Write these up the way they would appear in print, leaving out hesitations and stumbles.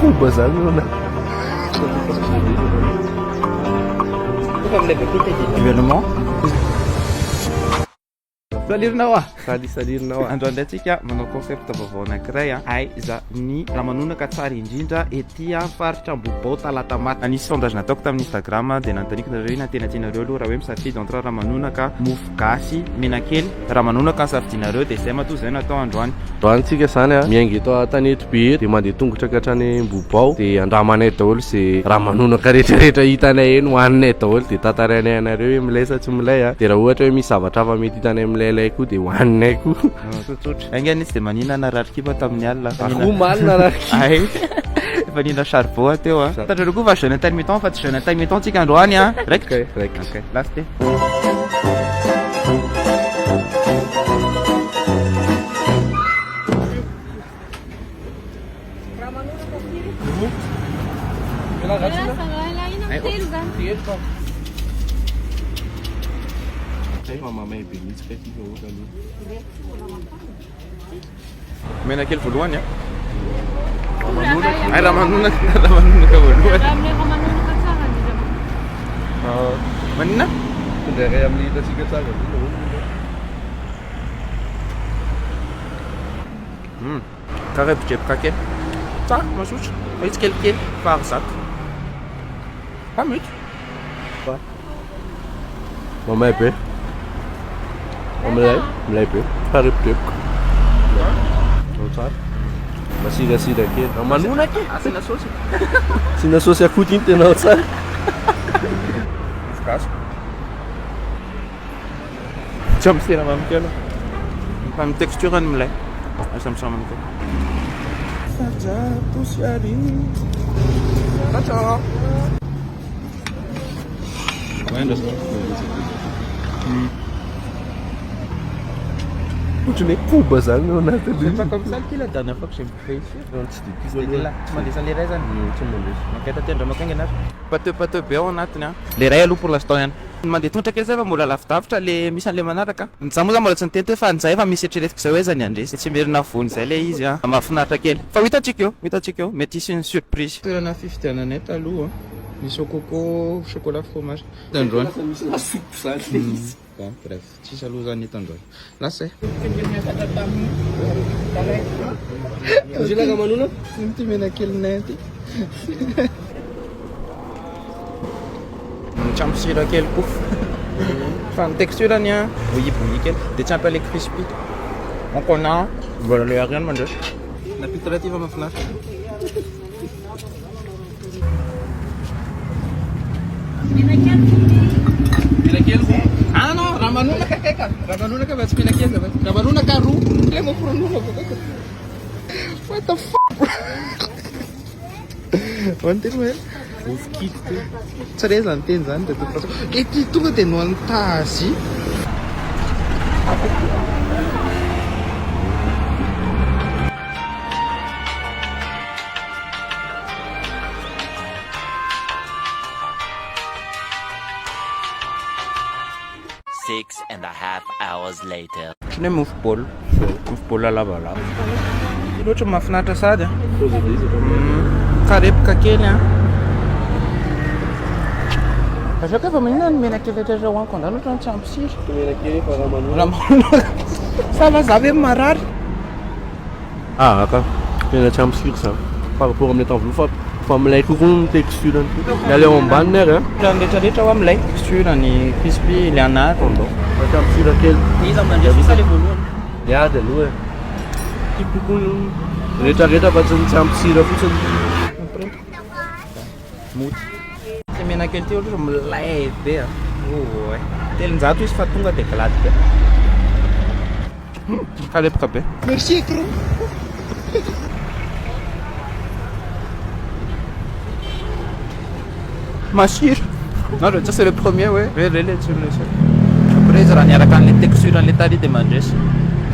koba zany eo na. Gouvernement. Salirina hoa. Sali salirina hoa. Androany indray tsika manao concept vaovao anankiray a. Aiza ny ramanonaka tsara indrindra ety a faritra Ambohibao Talatamaty. Nisy sondage nataoko tamin'ny Instagram dia nanontaniako nareo inona tena tianareo aloha raha hoe misafidy entre ramanonaka, mofo gasy, menakely. Ramanonaka ny safidinareo dia izay matoa izay no atao androany. Androany tsika zany a, miainga eto Antanety be eto dia mandeha tongotra ka hatrany Ambohibao dia andramanay daholo ze ramanonaka rehetra rehetra hitanay eny hohaninay daholo dia tantarainay anareo hoe milay sa tsy milay a, dia raha ohatra hoe misy zavatra hafa mety hitanay milailay koa dia hohaninay koa. Tsotsotra. Ainga anie tsy dia manina narary kibo aho tamin'ny alina. Za koa omaly narary kibo. Ay. Efa nihina charbon aho teo a. Fantatrareo koa fa jeûne intermittent fa tsy jeûne intermittent tsika androany a. Raikitra? Ok, raikitra. Ok, last e. Menakely voalohany a. Ay ramanonaka, ramanonaka voalohany. Maninona? Tondra iray amin'ny hitantsika tsara indrindra hono aloha. Hum, karebodreboka kely. Tsara, masotra. Fa izy kelikely, fa ary zato. Fa mety. Mamay be. Milay, milay be. Karebodreboka. Ao tsara. Masirasira kely. Manonaka e. Asiana saosy. Asiana saosy akoho iny tena ao tsara. Mofo gasy. Tsy ampy siramamy kely. Fa ny texture ny milay. Asa misamany koa. Ciao ciao. Ohatran'ny hoe koba zany ao anatin'ilay C'est izy. pas comme ça que la dernière fois que j'ai bouffé ici. Non, tsy dia tiako C'était aloha. là. Tsy mandesa le ray zany. Tsy mandesa. Mankaiza aty andramako haingana ary. Pâteux pâteux be ao anatiny an. Le ray aloha pour l'instant ihany. Mandeha tongotra kely zay fa mbola lavidavitra le misy an'le manaraka. Za moa zany mbola tsy niteny teo fa njay efa misy eritreretiko zay hoe aiza ny handresy. Tsy merina vono zay le izy an. Mahafinaritra kely. Fa ho hitantsika eo, ho hitantsika eo. Mety hisy ny surprise. Toerana fifidiananay taloha nisy au coco, chocolat, fromage. Androany. Lasa misy lasopy zany le izy. Bon bref, tsisy aloha zany eto androany. Lasa e. Misy laka manona? Ity menakelinay ity. Tsy ampy sira kely koa. Fa ny texture-ny an, bouilli kely. Dia tsy ampy an'ilay crispy. Donc on a mbola le ary ihany mandresy. Nampiditra aty fa mahafinaritra. Menakely roa. Ah non, ramanonaka kay ka. Ramanonaka fa tsy menakely zava. Ramanonaka roa. Le mofo ronono avy akaiky. What the fuck? Hoany teny hoe mofo kidy ty. Tsy re zany teny zany de toute façon. Et ty tonga de nohan'ny tazy. Six and a half hours later. Ohatran'ny hoe mofo baolina. Mofo baolina lavalava. Ty loatra mahafinaritra sady a. Karepoka kely a. Azoko efa maninona ny menakely rehetra hohaniko androany ohatran'ny tsy ampy sira. Menakely efa ramanonaka. Ramanonaka. Sa va za ve marary? Ah ka, tena tsy ampy sira zany par rapport amin'ny atao amin'ny fa fa milay kokoa ny texture-ny. Ny ale ao ambaniny ary an. Ny rehetra rehetra hoa milay. Texture ny crispy le anatiny. Fa tsy ampy sira kely. Iza mandresy sa le voalohany? Ny ady aloha e. Tiako kokoa ny rehetra rehetra fa tsy ny tsy ampy sira fotsiny. Mody. Ty menakely ty ohatra milay be a. Oay. 300 izy fa tonga dia glady be. Kalepoka be. Merci Kro. Masiro. Non, je veux dire c'est le premier, ouais. Oui, le le le Après izy raha niaraka an'le texture an'le tary dia mandresy.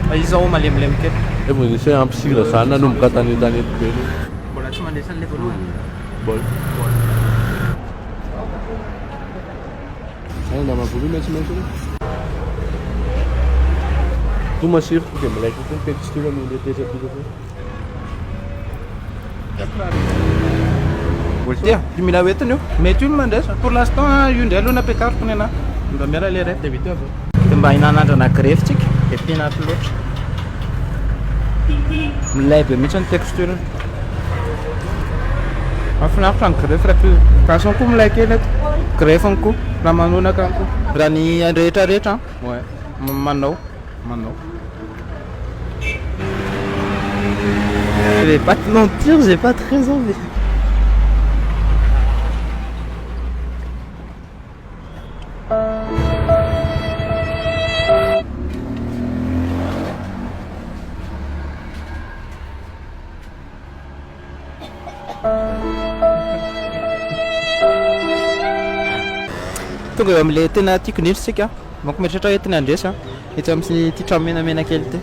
Fa izy zao malemilemy kely. Efa nisy hoe ampy sira zany nanomboka tany tanety be. Mbola tsy mandresy an'le voalohany. Bol. Ay, nama voalohany maitsomaitso aloha. Koa masiro dia milay kokoa ny texture noho ilay tetsy ampita teo. Mbola tia. Io mila hoentina io. Mety io no mandresy. Pour l'instant io indray aloha no ampiakariko ny anahy. Mba miala le iray dia vita eo avy eo. Dia mba hinanandrana grefy tsika. Dia mpinatro loatra. Milay be mihitsy ny texture. Mahafinaritra ny grefy raha toy. Gasy koa milay kely eto. Grefy koa. Raha manonaka koa. Raha ny rehetra rehetra an. Ouais. Manao. Manao. Je vais pas te mentir, j'ai pas très envie. Tonga eo amin'ilay tena tiako indrindra isika. Manko mieritreritra hoe tena handresy an. Etsy amin'ity trano menamena kely ity.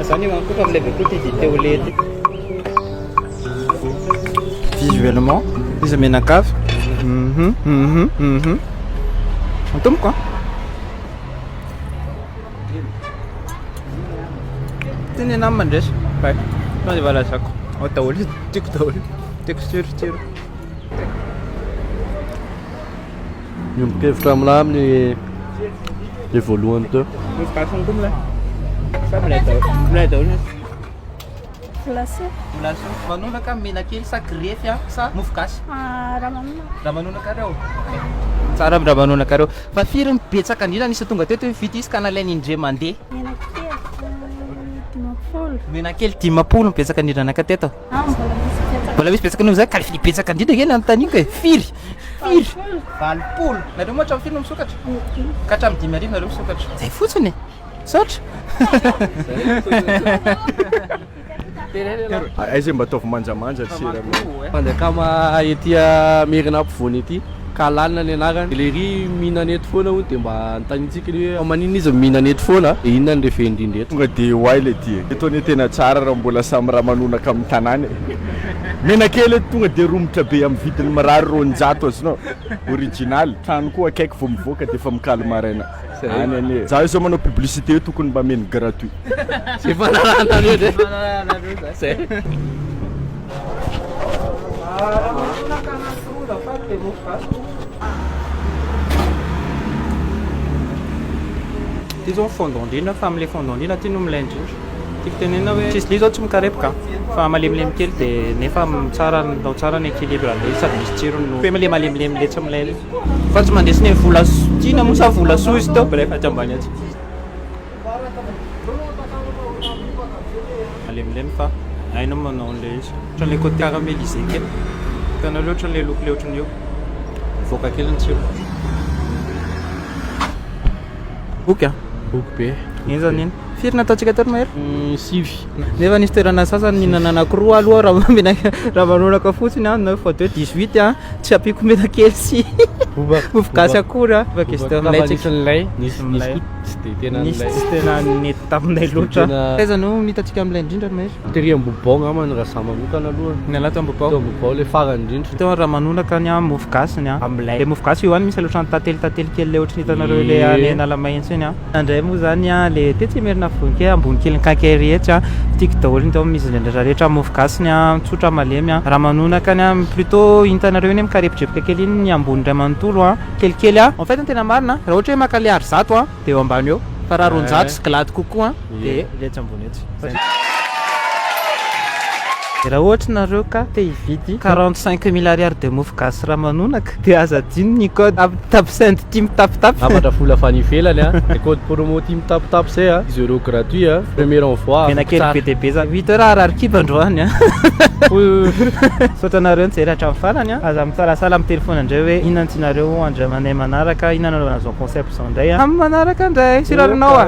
Zany io koa fa milay be koa ity dite au lait ity. Visuellement, izy menakavy. Mhm, mhm, mhm. Antomoko an. Ty ny anah mandresy. Bay. Tonga dia valazako. Ao daholo izy, tiako daholo. Texture, tsiro. Miombon-kevitra aminah amin'ny le voalohany teo. Misy gasy koa milay. Sa milay daholo. Milay daholo. Volasoa. Volasoa. Manonaka menakely sa grefy a sa mofo gasy? Ah, ramanonaka. Ramanonaka reo. Tsara amin'ny ramanonaka reo. Fa firy ny betsaka indrindra nisy tonga teto hoe vita izy ka nalainy indray mandeha? Menakely 50. Menakely 50 ny betsaka indrindra naka teto. Ah, mbola misy betsaka. Mbola misy betsaka noho izay ka le betsaka indrindra anie nanontaniako e. Firy? Firy? 80. Nareo moa hatramin'ny firy no misokatra? Ka hatramin'ny 5000 nareo misokatra. Zay fotsiny e. Misaotra. Aiza mba ataovy manjamanja ny sira aminay. Fanjakama ety Merina ampovoany ety ka lalina ny anarany. Le ry mihinana eto foana hono dia mba anontaniantsika le hoe fa maninona izy mihinana eto foana dia inona ny reveny indrindra eto. Tonga dia ho ahy le ty e. Eto anie tena tsara raha mbola samy ramanonaka amin'ny tanàna e. Menakely eto tonga dia romotra be amin'ny vidiny mirary 200 azonao. Original. Trano koa akaiky vao mivoaka dia efa mikaly maraina. Any anie. Za zao manao publicité io tokony mba ameno gratuit. Zay fanarahanareo zay. Zay. Ty zao fondant indrindra fa amle fondant indrindra ty no milay indrindra. Tiako tenenina hoe tsisy li zao tsy mikarepoka fa malemilemy kely dia nefa tsara atao tsara ny équilibre an'ilay izy sady misy tsirony no hoe le malemilemy le tsy milay le. Fa tsy mandresy ny vola tiana moa sa vola soa izy teo? Bref atsy ambany atsy. Malemilemy fa hainao manao an'ilay izy. Ohatran'ilay côté caramélisé kely. Hitanareo ohatran'ilay loko le ohatran'io. Mivoaka kely ny tsiro. Boky a. Boky be. Inona iny? Firy nataontsika teo ry Mahery? Sivy. Nefa nisy toerana sasany nihinana anankiroa aloha raha mena- raha manonaka fotsiny an, neuf fois deux 18 an, tsy ampiako menakely sy mofo gasy akory an. Fa question Fa milay nisy tsika. nilay, nisy nisy Milay. koa tsy dia tena Nisy nilay. tsy tena nety taminay Tsy dia loatra. tena- Taiza no hitantsika milay indrindra ry Mahery? Tery Ambohibao angamba raha za manokana aloha. Ny anah teo Ambohibao. Teo Ambohibao le farany indrindra. Teo raha manonaka ny an, mofo gasy ny an, milay. Le mofo gasy io ihany misy le ohatran'ny tantely tantely kely le ohatran'ny hitanareo le any Analamahitsy iny an. Indray moa zany an, le tetsy Imerinafovoankely ambony kelin'ny quincaillerie etsy an, tiako daholo ny tao misy indrindra rehetra mofo gasy ny an, tsotra malemy an. Raha manonaka ny an, plutôt hitanareo iny mikarepodrepoka kely iny ny ambony iray manontolo an, kelikely an. En fait ny tena marina raha ohatra hoe maka le ar 100 an, dia eo ambany eo, fa raha 200 sy glady kokoa an, dia le etsy ambony etsy. Raha ohatra nareo ka te hividy 45 mille ariary de mofo gasy ramanonaka dia aza adino ny code tapsend ty mitapitapy. Hafatra vola avy any ivelany a, le code promo ty mitapitapy zay a, dix euros gratuit a, premier envoi. Menakely be dia be zany. Huit heures harary kibo androany a. Misaotra anareo nijery hatramin'ny farany a. Aza misalasala miteny foana indray hoe inona no tianareo andramanay manaraka, inona no anaovana izao concept izao indray a. Amin'ny manaraka indray. Siraronao a.